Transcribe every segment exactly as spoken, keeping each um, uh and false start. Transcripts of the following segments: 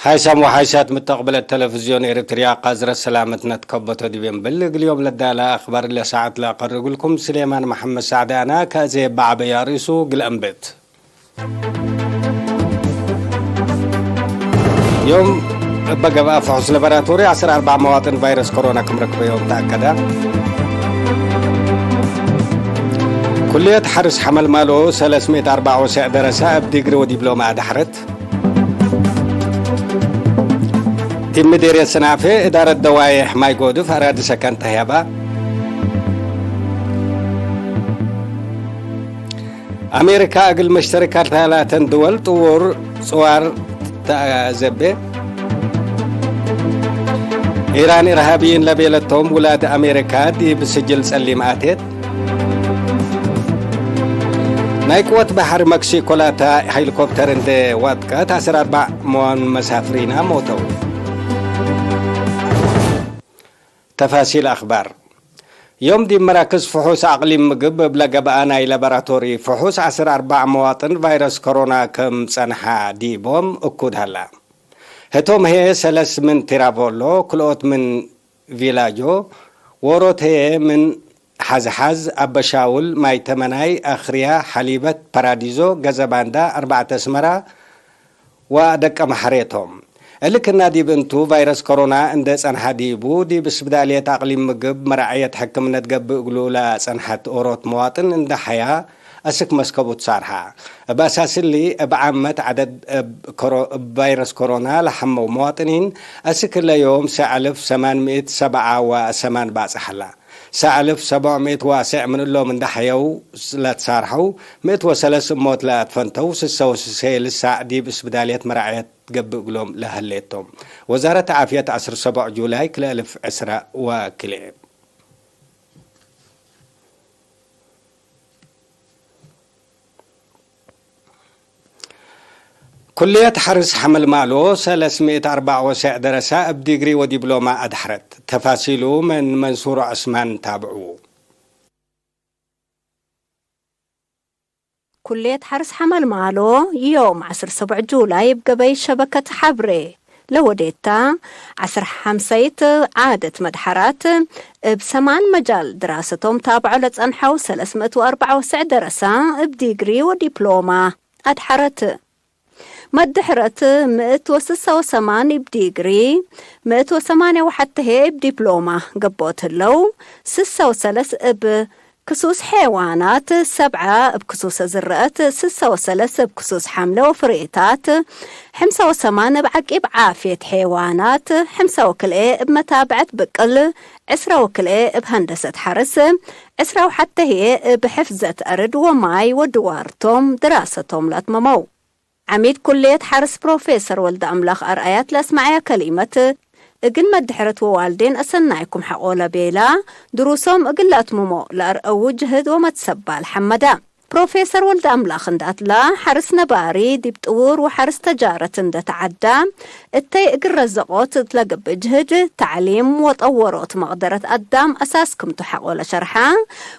ሓይሳም ወሓይሳት ምተቅብለት ተለፍዝዮን ኤረትርያ፣ ቃዝረት ሰላመትነ ትከበቶ ዲብ እንብል፣ እግል ዮም ለዳለ አክባር ለሰዓት ለአቀርብ እግልኩም ስሌማን መሐመድ ሳዕድ አነ። ከእዜ በዐበያ ርእሱ እግል አንብት። ዮም እበ ገብአ ፍሑስ ለበራቶሪ ዐስር አርበዕ መዋጥን ቫይረስ ኮሮና ክም ረክበዮም ተአከደ። ኩልየት ሐርስ ሐመልማሎ ሰለስ ምእት አርበዕ ወሰዕ ደረሰ እብ ዲግሪ ወዲብሎማ አድሐረት። ዲብ ምዴርየት ሰናፌ እዳረት ደዋዬሕ ማይ ጎድፍ አራዲ ሰከን ተህያባ። አሜሪካ እግል መሽተረካት ላተን ድወል ጥውር ጽዋር ተአዘቤ። ኢራን ኢርሃብይን ለቤለቶም ውላድ አሜሪካ ዲብ ስጅል ጸሊም አቴት። ናይ ቅወት በሐር መክሲኮ ላተ ሄሊኮፕተር እንዴ ወጥቀት ዐስር አርበዕ መዋን መሳፍሪና ሞተው። ተፋሲል አክባር። ዮም ዲብ መራክዝ ፍሑስ አቅሊም ምግብ እብ ለገብአ ናይ ለበራቶሪ ፍሑስ ዐስር አርበዕ መዋጥን ቫይረስ ኮሮና ክም ጸንሐ ዲቦም እኩድ ሀላ። ህቶም ህዬ ሰለስ ምን ቲራቮሎ፣ ክልኦት ምን ቪላጆ፣ ዎሮት ህዬ ምን ሐዝሐዝ፣ አበሻውል፣ ማይ ተመናይ፣ አክርያ፣ ሐሊበት፣ ፐራዲዞ፣ ገዘባንዳ፣ አርበዕተ አስመራ ወደቀ መሐሬ ቶም። እሊ ክና ዲብ እንቱ፣ ቫይረስ ኮሮና እንዴ ጸንሐ ዲቡ፣ ዲብ እስብዳልየት አቅሊም ምግብ መራዐየት ሕክምነት ገብእ እግሉ ለጸንሐት ዎሮት መዋጥን እንዴ ሐያ፣ አስክ መስከቡ ትሳርሐ። እብ አሳስ እሊ፣ እብ ዓመት ዐደድ እብ ኮሮ-፣ እብ ቫይረስ ኮሮና ለሐመው መዋጥኒን፣ አስክ እለ ዮም ሰዕ አልፍ ሰማን ምእት ሰብዓ ወሰማን ባጽሕ ሀላ። ሰዕ አልፍ ሰብዕ ምእት ዋስዕ ምን እሎም እንዴ ሐየው ለትሳርሐው፣ ምእት ወሰለስ እሞት ለአትፈንተው፣ ስሰ ወስሴ ልሳዕ ዲብ እስብዳልየት መራዐየት ገብእ እግሎም ለሀሌቶም። ወዛረት ዓፍየት ዐስር ሰብዕ ጁላይ ክልኤ አልፍ ዕስራ ወክልኤ። ኩልየት ሐርስ ሐመልማሎ ሰለስ ምእት አርበዕ ወሰዕ ደረሰ እብ ዲግሪ ወዲብሎማ አድሐረት። ተፋሲሉ ምን መንሱር ዑስማን ታብዑ። ኩልየት ሐርስ ሐመልማሎ ዮም ዐስር ሰብዕ ጁላይ እብ ገበይ ሸበከት ሐብሬ ለወዴታ ዐስር ሐምሳይት ዓደት መድሐራት እብ ሰማን መጃል ድራሰቶም ታብዖ ለጸንሐው ሰለስ ምእት ወአርበዕ ወሰዕ ደረሳ እብ ዲግሪ ወዲፕሎማ አድሐረት። መድሕረት ምእት ወስሳ ወሰማን እብ ዲግሪ፣ ምእት ወሰማንያ ወሐቴ እብ ዲፕሎማ ገብኦት ህለው፣ ስሳ ወሰለስ እብ ክሱስ ሔዋናት፣ ሰብዓ እብ ክሱስ ዝርአት፣ ስሳ ወሰለስ እብ ክሱስ ሐምለ ወፍሬታት፣ ሕምሳ ወሰማን እብ ዐቂብ ዓፍየት ሔዋናት፣ ሕምሳ ወክልኤ እብ መታብዐት ብቅል፣ ዕስራ ወክልኤ እብ ሀንደሰት ሐርስ፣ ዕስራ ወሐቴ ህዬ እብ ሕፍዘት አርድ ወማይ ወድዋርቶም ድራሰቶም ለአትመመው። ዐሚድ ኩልየት ሐርስ ፕሮፌሰር ወልደአምላክ አርአያት ለአስመዐያ ከሊመት፣ እግል መድሕረት ወዋልዴን አሰናይኩም ሐቆለ ቤላ፣ ድሩሶም እግል ለአትምሞ ለአርአዉ ጅህድ ወመትሰባል ሐመዳ። ፕሮፌሰር ወልደአምላክ እንደ አትላ፣ ሐርስ ነባሪ ዲብ ጥዉር ወሐርስ ተጃረት እንደ ተዐዳ፣ እተይ እግል ረዘቆት እት ለገብእ ጅህድ፣ ተዕሊም ወጠወሮት መቅደረት አዳም አሳስ ክምቱ ሐቆለ ሸርሐ።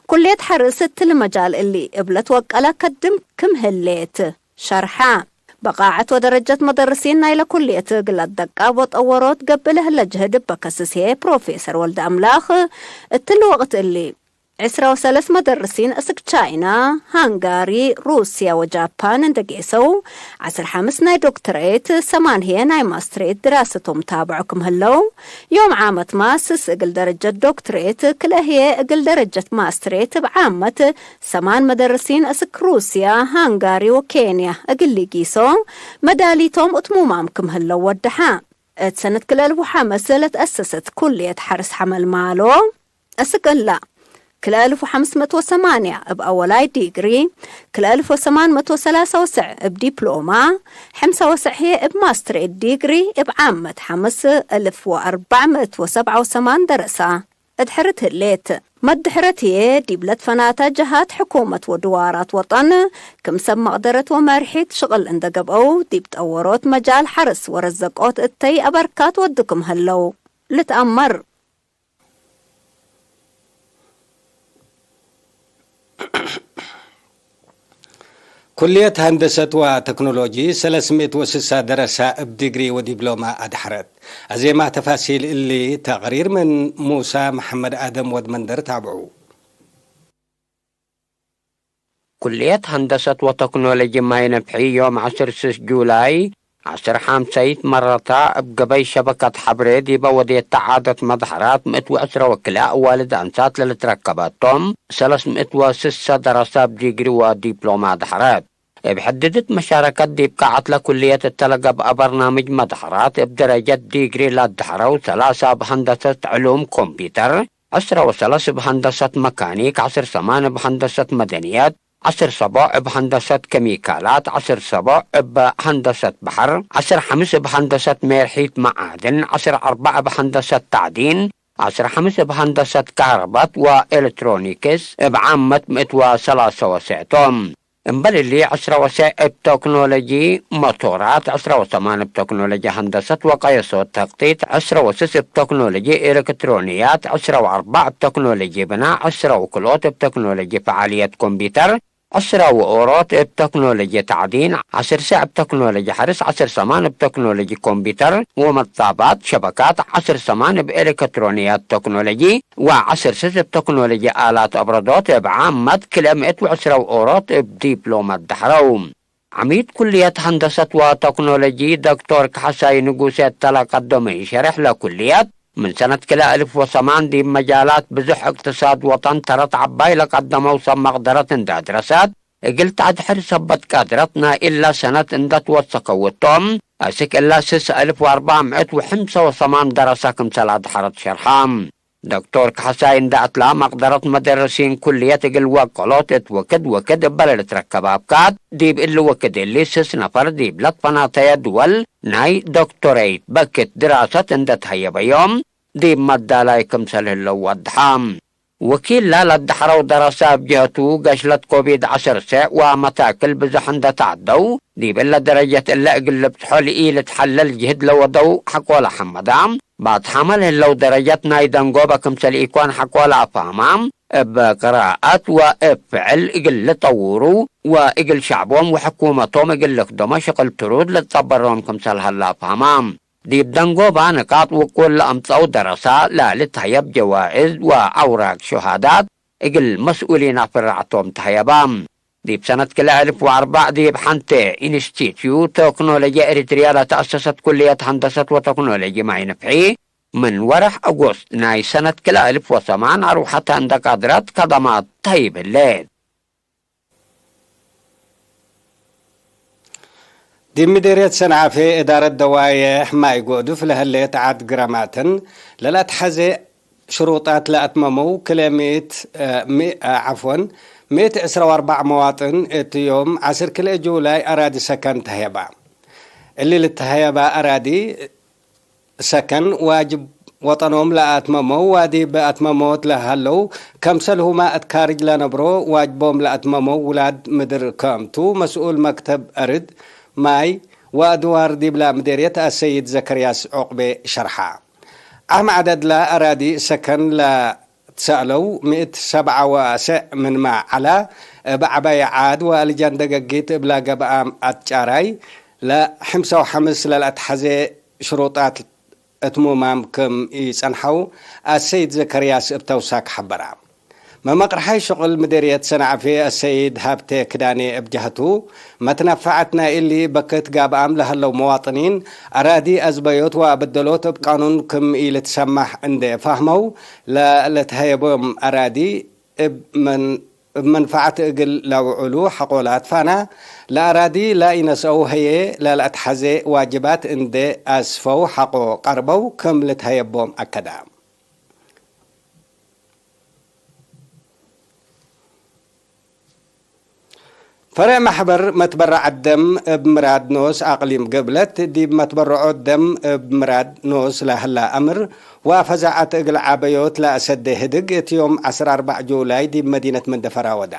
ኩልየት ሐርስ እትሊ መጃል እሊ እብ ለትወቀለ ከድም ክም ህሌት። ሸርሐ። በቃዐት ወደረጀት መደርሲን ናይለ ኩልየት እግል ለትደቃብ ወጠወሮት ገብእ ለህለ ጅህድ እበ ከስስ ህዬ፣ ፕሮፌሰር ወልደአምላክ እትሊ ወቅት እሊ፣ ዕስራ ወሰለስ መደርሲን እስክ ቻይና፣ ሃንጋሪ፣ ሩስያ ወጃፓን እንደ ጌሰው፣ ዐስር ሐምስ ናይ ዶክትሬት፣ ሰማን ህዬ ናይ ማስትሬት ድራሰቶም ታብዖ ክም ህለው፣ ዮም ዓመት ማስስ እግል ደረጀት ዶክትሬት፣ ክልኤ ህዬ እግል ደረጀት ማስትሬት እብ ዓመት ሰማን መደርሲን እስክ ሩስያ፣ ሃንጋሪ ወኬንያ እግል ሊጊሶ መዳሊቶም እትሙማም ክም ህለው ወደሐ። እት ሰነት ክልኤ አልፍ ወሐምስ ለትአሰሰት ኩልየት ሐርስ ሐመልማሎ፣ እስክ እላ፣ ክልኤ አልፍ ወሐምስ ምእት ወሰማንያ እብ አወላይ ዲግሪ፣ ክልኤ አልፍ ወሰማን ምእት ወሰላሳ ወሰዕ እብ ዲፕሎማ፣ ሕምሳ ወሰዕ ህዬ እብ ማስትሬት ዲግሪ እብ ዓመት ሐምስ አልፍ ወአርበዕ ምእት ወሰብዓ ወሰማን ደረሳ። እድሕርት ህሌት። መድሕረት ህዬ፣ ዲብ ለትፈናተ ጀሃት ሕኩመት ወድዋራት ወጠን፣ ክም ሰብ መቅደረት ወመርሒት ሽቅል እንደ ገብአው፣ ዲብ ጠወሮት መጃል ሐርስ ወረዘቆት እተይ አበርካት ወዱ ክም ህለው ልትአመር። ኩልየት ሀንደሰት ወተክኖሎጂ ሰለስ ምእት ወስሳ ደረሳ እብ ዲግሪ ወዲብሎማ አድሐረት። አዜማ ተፋሲል እሊ ተቅሪር ምን ሙሳ መሐመድ አደም ወድ መንደር ታብዑ። ኩልየት ሀንደሰት ወተክኖሎጂ ማይ ነፍሒ ዮም ዐስር ስስ ጁላይ ዐስር ሓምሳይት መረታ እብ ገበይ ሸበከት ሐብሬ ዲበ ወዴተ ዓደት መድሐራት ምእት ወዕስረ ወክልኤ አዋልድ አንሳት ለልትረከበ ቶም፣ ሰለስ ምእት ወስሰ ደረሰ እብ ዲግሪ ወዲፕሎማ ደሐረት። እብ ሕድድት መሻረከት ዲብ ቃዐት ለኩልየት እተ ለገብአ በርናምጅ መድሐራት እብ ደረጀት ዲግሪ ለአድሐረው ሰላሳ እብ ሀንደሰት ዕሉም ኮምፒተር፣ ዕስረ ወሰለስ እብ ሀንደሰት መካኒክ፣ ዐስር ሰማን እብ ሀንደሰት መደንየት፣ ዐስር ሰቦዕ እብ ሀንደሰት ከሚካላት፣ ዐስር ሰቦዕ እብ ሀንደሰት በሐር፣ ዐስር ሐምስ እብ ሀንደሰት ሜርሒት መዓድን፣ ዐስር አርበዕ እብ ሀንደሰት ታዕዲን፣ ዐስር ሐምስ እብ ሀንደሰት ካህረበት ወኤለትሮኒክስ፣ እብ ዓመት ምእት ወሰላሰ ወሰዕ ቶም። እምበል እሊ፣ ዕስረ ወሰዕ እብ ተክኖሎጂ ሞቶራት፣ ዕስረ ወሰማን እብ ተክኖሎጂ ሀንደሰት ወቀየሶት ተክጢት፣ ዕስረ ወስስ እብ ተክኖሎጂ ኤለክትሮንያት፣ ዕስረ ወአርበዕ እብ ተክኖሎጂ ብናእ፣ ዕስረ ወክልኦት እብ ተክኖሎጂ ፈዓልየት ኮምፒተር፣ ዕስረ ወኦሮት እብ ተክኖሎጂ ተዕዲን፣ ዐስር ሰዕ እብ ተክኖሎጂ ሐርስ፣ ዐስር ሰማን እብ ተክኖሎጂ ኮምፒተር ወመጣባት ሸበካት፣ ዐስር ሰማን እብ ኤለክትሮንያት ተክኖሎጂ፣ ወዐስር ስስ እብ ተክኖሎጂ ኣላት አብረዶት እብ ዓመት ክልኤ ምእት ወዕስረ ወኦሮት እብ ዲፕሎመት ደሐረው። ዐሚድ ኩልየት ሀንደሰት ወተክኖሎጂ ዶክቶር ካሕሳይ ንጉሴ እተ ለቀደመዩ ሸሬሕ ለኩልየት፣ ምን ሰነት ክልኤ አልፍ ወሰማን ዲብ መጃላት ብዙሕ እቅትሳድ ወጠን ተረት ዐባይ ለቀደመው ሰብ መቅደረት እንዴ አድረሰት፣ እግል ተአድሕር ሰበት ቃድረት ናይ እለ ሰነት እንዴ ትወሰከው እቶም፣ አስክ እለ ስስ አልፍ ወአርበዕ ምእት ወሐምሰ ወሰማን ደረሰ ክምሰል አድሐረት ሸርሐ። ዶክቶር ካሕሳይ እንዴ አትላ፣ መቅደረት መደረሲን ኩልየት እግል ወቀሎት እት ወክድ ወክድ እበ ለልትረከብ አብካት፣ ዲብ እሊ ወክድ እሊ ስስ ነፈር ዲብ ለትፈናተየ ድወል ናይ ዶክቶሬት በክት ድራሰት እንዴ ተሀየበዮም፣ ዲብ መዳላይ ክምሰል ህለው ወድሐ። ወኪል ለለአድሐረው ደረሰ እብ ጀህቱ፣ ገሽለት ኮቪድ ዐሰርተ ወመታክል ብዞሕ እንዴ ተዐደው፣ ዲብ እለ ደረጀት እለ እግል ልብጽሖ ለኢልትሐለል ጅህድ ለወደው ሐቆለ ሐመዳ፣ ባትሓመ ለህለው ደረጀት ናይ ደንጎበ ክምሰል ኢኮን ሐቆለ አፍሀማ፣ እብ ቅራአት ወእብ ፍዕል እግል ልጠውሩ ወእግል ሸዕቦም ወሕኩመቶም እግል ልክደሞ ሽቅል ትሩድ ልትጸበሮም ክምሰል ሀለ አፍሀማ። ዲብ ደንጎባ ንቃጥ ውቁል ለአምጸው ደረሳ ለልትሀየብ ጀዋእዝ ወአውራቅ ሸሃዳት እግል መስኡሊን አፍራዕቶም ተሀየባ። ዲብ ሰነት ክልኤ አልፍ ወአርበዕ ዲብ ሐንቴ ኢንስቲትዩት ቴክኖሎጂ ኤሪትርያ ለተአሰሰት ኩልየት ሀንደሰት ወቴክኖሎጂ ማይ ነፍሒ፣ ምን ወረሕ አጎስት ናይ ሰነት ክልኤ አልፍ ወሰማን አርወሐተ እንዴ ቃድረት ከደማት ተህይብ ህሌት። ዲብ ምዴርየት ሰንዓፌ እዳረት ደዋዬሕ ማይ ጎዱፍ ለህሌት ዐድ ግረማትን ለለአትሐዜ ሽሩጣት ለአትመመው ክልኤ ምእት፣ ሚ-፣ ዐፍወን፣ ምእት ዕስረ ወአርበዕ መዋጥን እት ዮም ዐስር ክልኤ ጁላይ አራዲ ሰከን ተህየባ። እሊ ልትሀየባ አራዲ ሰከን ዋጅብ ወጠኖም ለአትመመው ወዲብ አትመሞት ለሀለው፣ ከምሰልሁመ እት ካርጅ ለነብሮ ዋጅቦም ለአትመመው ውላድ ምድር ከምቱ መስኡል መክተብ አርድ፣ ማይ ወአድዋር ዲብላ ምዴርየት አሰይድ ዘከርያስ ዑቅቤ ሸርሐ። አህም ዐደድላ አራዲ ሰከን ለትሰአለው ምእት ሰብዓ ወሰዕ ምንመ ዐላ፣ እብ ዐባይ ዓድ ወአልጃን ደገጊት እብላ ገብአም አትጫራይ፣ ለሐምሳ ወሐምስ ለለአትሐዜ ሽሩጣት እትሙማም ክም ኢጸንሐው አሰይድ ዘከርያስ እብ ተውሳክ ሐበራ። መመቅርሓይ ሽቅል ምዴርየት ሰንዓፌ አሰይድ ሀብቴ ክዳኔ እብ ጀህቱ፣ መትነፈዐት ናይ እሊ በክት ጋብአም ለሀለው መዋጥኒን፣ አራዲ አዝበዮት ወአበደሎት እብ ቃኑን ክም ኢልትሰማሕ እንዴ ፋህመው፣ ለልትሀየቦም አራዲ እብ መን-፣ እብ መንፈዐት እግል ለአውዕሉ ሐቆላት ፋና፣ ለአራዲ ለኢነስአው ህዬ ለለአትሐዜ ዋጅባት እንዴ አስፈው ሐቆ ቀርበው ክም ልትሀየቦም አከዳ። ፈሬዕ መሕበር መትበረዐት ደም እብ ምራድ ኖስ አቅሊም ገብለት፣ ዲብ መትበረዖት ደም እብ ምራድ ኖስ ለህላ አምር ወፈዛዐት እግል ዐበዮት ለአሰዴ ህድግ፣ እት ዮም ዐስር አርበዕ ጁላይ ዲብ መዲነት መንደፈራ ወዳ።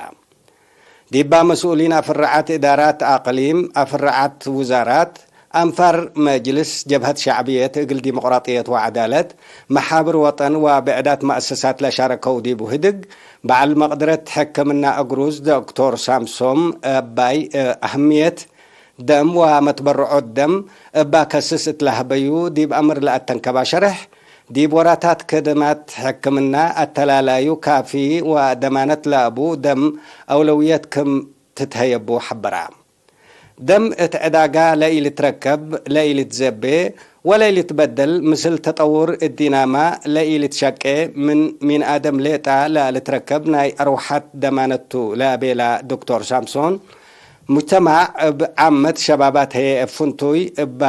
ዲባ መስኡሊን አፍረዓት እዳራት አቅሊም፣ አፍረዓት ውዛራት፣ አንፋር መጅልስ ጀብሀት ሸዕብየት እግል ዲሞቅራጥየት ወዐዳለት፣ መሓብር ወጠን ወብዕዳት መአሰሳት ለሻረከው ዲቡ ህድግ፣ በዐል መቅድረት ሕክምና እግሩዝ ዶክቶር ሳምሶም አባይ፣ አህምየት ደም ወመትበርዖት ደም እባ ከስስ እት ለሀበዩ ዲብ አምር ለአተንከባ ሸርሕ፣ ዲብ ወራታት ከደማት ሕክምና አተላላዩ ካፊ ወደማነት ለአቡ ደም አውለውየት ክም ትትሀየቡ ሐበራ። ደም እት ዕዳጋ ለኢልትረከብ፣ ለኢልትዘቤ ወለኢልትበደል፣ ምስል ተጠውር እዲናማ ለኢልትሸቄ፣ ምን ሚን አደም ሌጣ ለልትረከብ ናይ አርወሐት ደማነት ቱ ለቤላ ዶክቶር ሳምሶን፣ ሙጅተማዕ እብ ዓመት ሸባባት ህዬ እብ ፍንቱይ እባ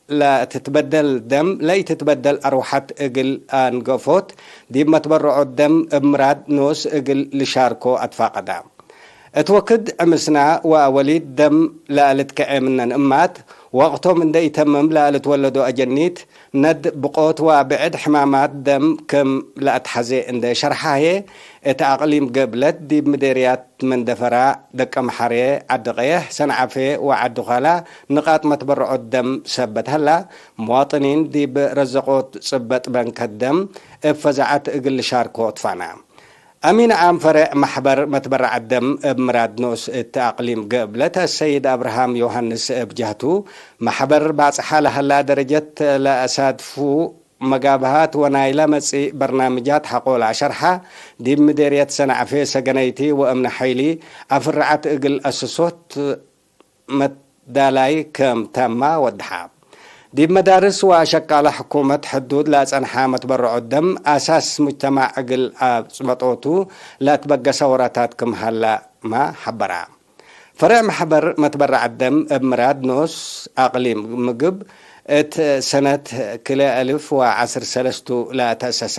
ለትትበደል ደም ለኢትትበደል አርወሐት እግል አንገፎት፣ ዲብ መትበርዖት ደም እብ ምራድ ኖስ እግል ልሻርኮ አትፋቀዳ። እት ወክድ ዕምስና ወወሊድ ደም ለልትከዔ ምነን እማት፣ ወቅቶም እንደ ኢተምም ለልትወለዶ አጀኒት፣ ነድ ብቆት ወብዕድ ሕማማት ደም ክም ለአትሐዜ እንደ ሸርሐ ህዬ፣ እት አቅሊም ገብለት ዲብ ምዴርያት መንደፈራ፣ ደቀምሐሬ፣ ዐዲ ቀየሕ፣ ሰንዓፌ ወዐዲ ኳላ ንቃጥ መትበርዖት ደም ሰበት ሀላ፣ መዋጥኒን ዲብ ረዘቆት ጽበጥ በንከት ደም እብ ፈዛዐት እግል ልሻርኮ ትፋና። አሚን ዓም ፈሬዕ መሕበር መትበረዐት ደም እብ ምራድ ኖስ እት አቅሊም ገብለት አሰይድ አብርሃም ዮሐንስ እብ ጀህቱ፣ መሕበር ባጽሓ ለሀላ ደረጀት ለአሳድፉ መጋብሃት ወናይለ መጽእ በርናምጃት ሐቆ ለአሸርሐ፣ ዲብ ምዴርየት ሰንዓፌ ሰገነይቲ ወእምነ ሐይሊ አፍርዐት እግል አስሶት መትዳላይ ክም ተማ ወድሐ። ዲብ መዳርስ ወአሸቃለ ሕኩመት ሕዱድ ለአጸንሐ መትበርዖት ደም አሳስ ሙጅተማዕ እግል አጽበጦቱ ለአትበገሰ ወራታት ክም ሀለማ ሐበራ። ፈሬዕ መሕበር መትበረዐት ደም እብ ምራድ ኖስ አቅሊም ምግብ እት ሰነት ክልኤ አልፍ ወዐስር ሰለስቱ ለተአሰሰ።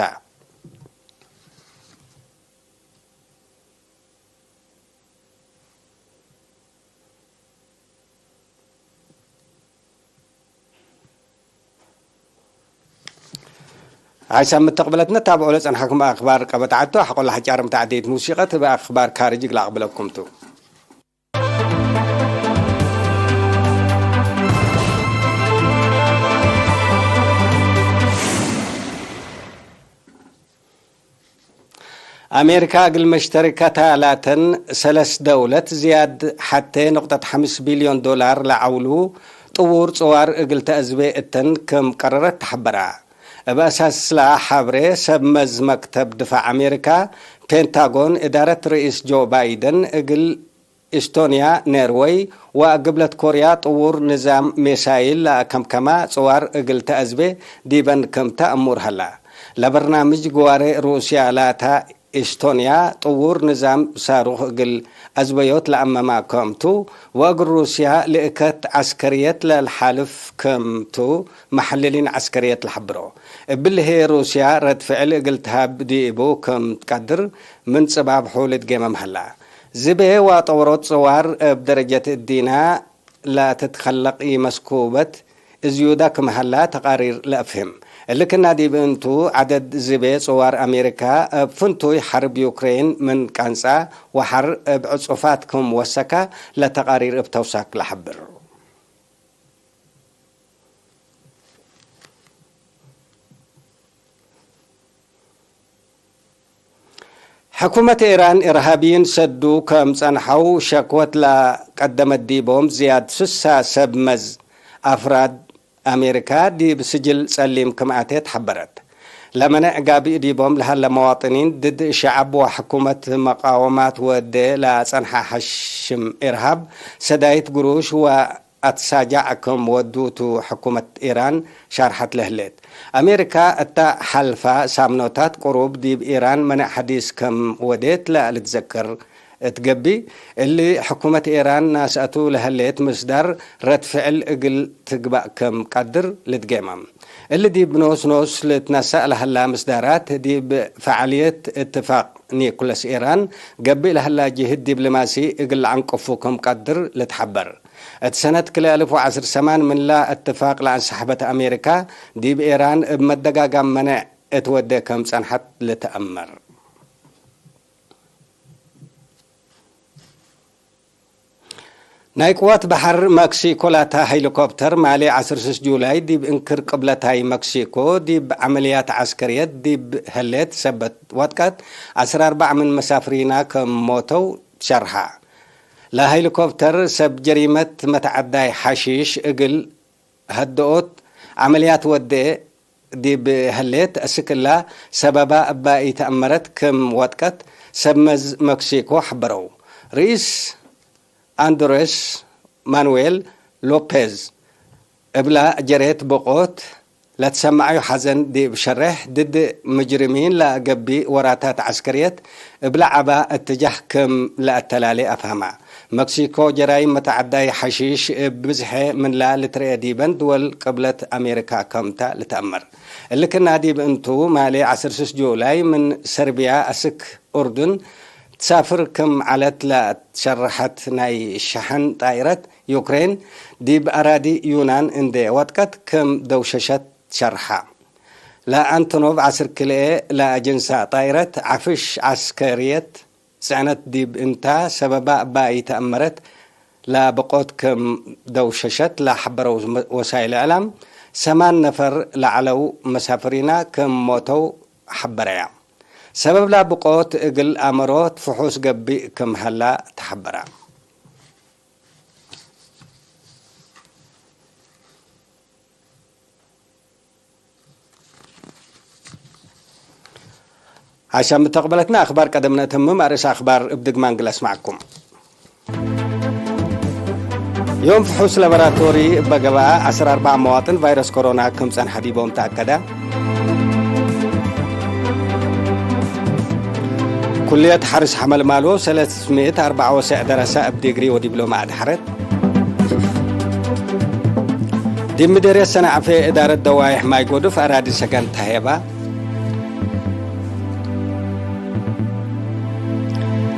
ሐይሳም ምተቅብለትነ ታብዑ ለጸንሐኩም አክባር ቀበት ዐዱ፣ ሐቆለ ሐጫርም ተዕዴት ሙሲቀት እብ አክባር ካርጅ እግል አቅብለኩም ቱ። አሜሪካ እግል መሽተሪከታ ላተን ሰለስ ደውለት ዝያድ ሐቴ ንቁጠት ሐምስ ቢልዮን ዶላር ለዐውሉ ጥዉር ጽዋር እግል ተአዝቤ እተን ክም ቀረረት ተሐበራ። እብ አሳስ እላ ሐብሬ፣ ሰብ መዝ መክተብ ድፋዕ አሜሪካ፣ ፔንታጎን፣ እዳረት ርኢስ ጆ ባይደን እግል ኢስቶንያ፣ ኔርወይ ወግብለት ኮርያ ጥዉር ንዛም ሜሳይል ለአከምከማ ጽዋር እግል ተአዝቤ ዲበን ክም ተአሙር ሀላ። ለበርናምጅ ግዋሬ ሩስያ ላታ፣ ኢስቶንያ ጥዉር ንዛም ሳሩክ እግል አዝበዮት ለአመማ ክም ቱ፣ ወእግል ሩስያ ልእከት ዐስከርየት ለልሓልፍ ክም ቱ መሐልሊን ዐስከርየት ለሐብሮ። እብሊ ህዬ ሩስያ ረድ ፍዕል እግል ተሀብ ዲቡ ክም ትቀድር ምን ጽባብሑ ልትጌመም ሀላ። ዝቤ ወጠወሮት ጽዋር እብ ደረጀት እዲና ለትትከለቅ ኢመስኩበት እዝዩዳ ክም ሀላ ተቃሪር ለአፍህም። እሊ ክና ዲብ እንቱ፣ ዐደድ ዝቤ ጽዋር አሜሪካ እብ ፍንቱይ ሐርብ ዩክሬን ምን ቀንጻ ወሐር እብ ዕጹፋት ክም ወሰካ ለተቃሪር እብ ተውሳክ ለሐብር። ሕኩመት ኤራን፣ ኢርሃብይን ሰዱ ከም ጸንሐው ሸክወት ለቀደመት ዲቦም ዝያድ ስሳ ሰብ መዝ አፍራድ አሜሪካ ዲብ ስጅል ጸሊም ክም አቴት ሐበረት። ለመነዕ ጋብእ ዲቦም ለሀለ መዋጥኒን፣ ድድ ሸዐብ ወሕኩመት መቃወማት ወዴ ለአጸንሐ ሐሽም ኢርሃብ፣ ሰዳይት ግሩሽ ወ አትሳጃዕ ክም ወዱ ቱ ሕኩመት ኢራን ሻርሐት ለህሌት። አሜሪካ እታ ሐልፋ ሳምኖታት ቅሩብ ዲብ ኢራን መነዕ ሐዲስ ክም ወዴት ለልትዘከር እት ገብእ፣ እሊ ሕኩመት ኢራን ናስአቱ ለህሌት ምስዳር ረድ ፍዕል እግል ትግባእ ክም ቀድር ልትጌመም። እሊ ዲብ ኖስ ኖስ ልትነሰእ ለሀላ ምስዳራት፣ ዲብ ፈዓልየት እትፋቅ ኒኩለስ ኢራን ገብእ ለሀላ ጅህድ ዲብልማሲ እግል ለዐንቅፉ ክም ቀድር ልትሐበር። እት ሰነት ክልኤ አልፍ ወዐስር ሰማን ምንላ እትፋቅ ለአንሰሐበት አሜሪካ፣ ዲብ ኤራን እብ መደጋጋም መነዕ እት ወዴ ከም ጸንሐት ልትአመር። ናይ ቅዋት በሐር መክሲኮ ላታ ሄሊኮፕተር ማሌ ዐስር ስስ ጁላይ ዲብ እንክር ቅብለታይ መክሲኮ ዲብ ዐመልያት ዐስከርየት ዲብ ህሌት ሰበት ወጥቀት፣ ዐስር አርበዕ ምን መሳፍሪና ከም ሞተው ትሸርሐ። ለሄሊኮፕተር ሰብ ጀሪመት መትዐዳይ ሐሺሽ እግል ሀደኦት ዐመልያት ወዴ ዲብ ህሌት፣ እስክ እላ ሰበባ እባ ኢተአመረት ክም ወጥቀት ሰብ መዝ መክሲኮ ሐበረው። ርኢስ አንድሬስ ማኑዌል ሎፔዝ እብላ ጀሬት ብቆት ለትሰመዐዩ ሐዘን ዲብ ሸሬሕ፣ ድድ ምጅርሚን ለገብእ ወራታት ዐስከርየት እብለ ዐባ እትጃህ ክም ለአተላሌ አፍሀማ። መክሲኮ ጀራይም መተዐዳይ ሐሺሽ እብ ብዝሐ ምንላ ልትረኤ ዲበን ድወል ቅብለት አሜሪካ ከምታ ልትአመር። እሊ ክና ዲብ እንቱ፣ ማሌ ዐስር ስስ ጁላይ ምን ሰርቢያ አስክ ኡርዱን ትሳፍር ክም ዐለት ለአትሸረሐት ናይ ሸሐን ጣይረት ዩክሬን፣ ዲብ አራዲ ዩናን እንዴ ወጥቀት ክም ደውሸሸት ሸርሐ። ለአንቶኖቭ ዐስር ክልኤ ለአጀንሳ ጣይረት ዐፍሽ ዐስከርየት ጽዕነት ዲብ እንታ ሰበባ እባ ኢተአመረት ለብቆት ክም ደውሸሸት ለሐበረው ወሳይል እዕላም፣ ሰማን ነፈር ለዐለው መሳፍሪና ክም ሞተው ሐበረያ። ሰበብ ለብቆት እግል አመሮት ፍሑስ ገብእ ክም ሀላ ተሐበረ። ሐሻም ምተቅበለትና አክባር ቀደም ነእተምም፣ አርእስ አክባር እብ ድግማን ግል አስማዕኩም። ዮም ፍሑስ ላቦራቶሪ እበ ገብአ፣ ዐስር አርበዕ መዋጥን ቫይረስ ኮሮና ክም ጸንሐ ዲቦም ተአከደ። ኩልየት ሐርስ ሐመልማሎ ሰለስ ምእት አርበዕ ወሰዕ ደረሰ እብ ዲግሪ ወዲብሎመ አድሐረት። ዲብ ምዴርየት ሰንዐፌ እዳረት ደዋይሕ ማይ ጎዱፍ አራዲ ሰገን ተሄባ።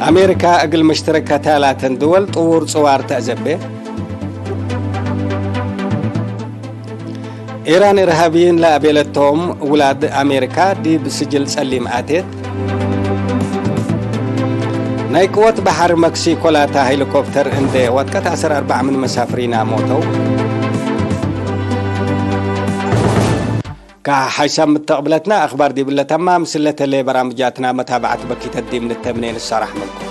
አሜሪካ እግል መሽተረከታ ላተን ድወል ጥዉር ጽዋር ተአዘቤ። ኢራን እርሃብይን ለአቤለቶም ውላድ አሜሪካ ዲብ ስጅል ጸሊም አቴት። ናይ ቅወት በሐር መክሲኮ ላታ ሄሊኮፕተር እንዴ ወጥቀት ዐስር አርበዕ ምን መሳፍሪና ሞተው። ከሐይሳም ምተቅብለትና አክባር ዲብለ ተማም። ስለተሌ በራምጃትና መታብዐት በኪተት ዲብ ንተምኔ ንሳራሕ ምንኩም።